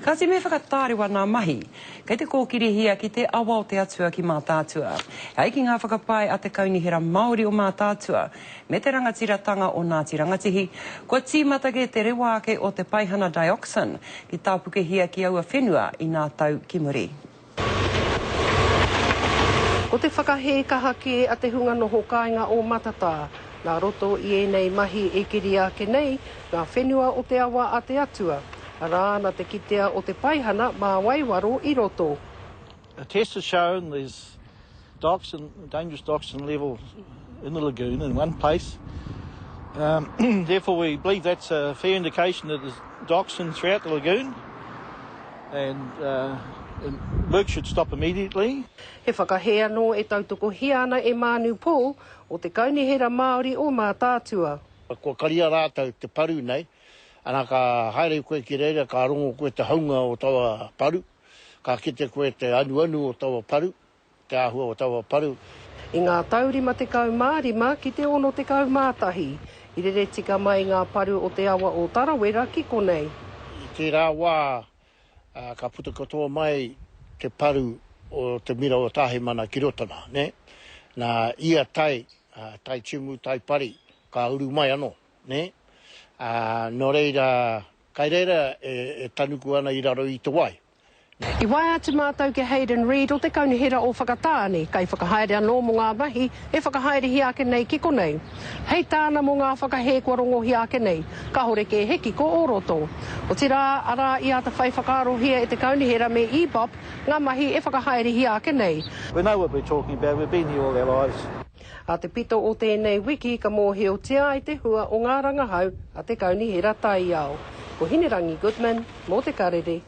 Kāti me whakatārewa nā mahi kei te kōkirihia ki te awa o te Atua ki Mātaatua. E ai ki ngā whakapae a te Kaunihera Māori o Mātaatua me te rangatiratanga o Ngāti Rangatihi, kua tīmata kē te rewa ake o te paihana dioxin ki tāpukehia ki aua whenua i nā tau ki muri. Ko te whakahē kaha kē a te hunga noho kāinga o Matatā, nā roto i ēnei mahi e keria ake nei ngā whenua o te awa a te Atua, arā, nā te kitea o te paihana mā Waiwaro i roto. A test has shown there's dioxin, dangerous dioxin level in the lagoon in one place. Um, therefore, we believe that's a fair indication that there's dioxin throughout the lagoon. And work should stop immediately. He whakahē anō e tautokohia ana e Mānu Paul o te Kaunihera Māori o Mātaatua. Kua karia rātou te paru nei, ana ka haere koe ki reira ka rongo koe te haunga o taua paru, ka kite koe te anuanu o taua paru, te āhua o taua paru. I ngā tau 55 ki te 61, i rere tika mai ngā paru o te awa o Tarawera ki konei. I tērā wā, ka puta katoa mai te paru o te mira o Tāhimana ki roto nā, nē? Nā, ia tai, tai timu, tai pari, ka uru mai anō, nē? Ā, nō reira, kai reira e tanuku ana i raro i te wai. I waea atu mātou ki a Hayden Reid o te Kaunihera o Whakatāne, kaiwhakahaere anō mō ngā mahi e whakahaerehia ake nei ki konei. Hei tāna mō ngā whakahē kua rongohia ake nei, kāore kē he kiko o roto. Otirā, arā i āta whai whakaarohia e te Kaunihera me EBOP ngā mahi e whakahaerehia ake nei. We know what we're talking about, we've been here all our lives. Ā te pito o tēnei wiki ka mōhiotia ai te hua o ngā rangahau a te Kaunihera Taiao. Ko Hinerangi Goodman mō Te Karere.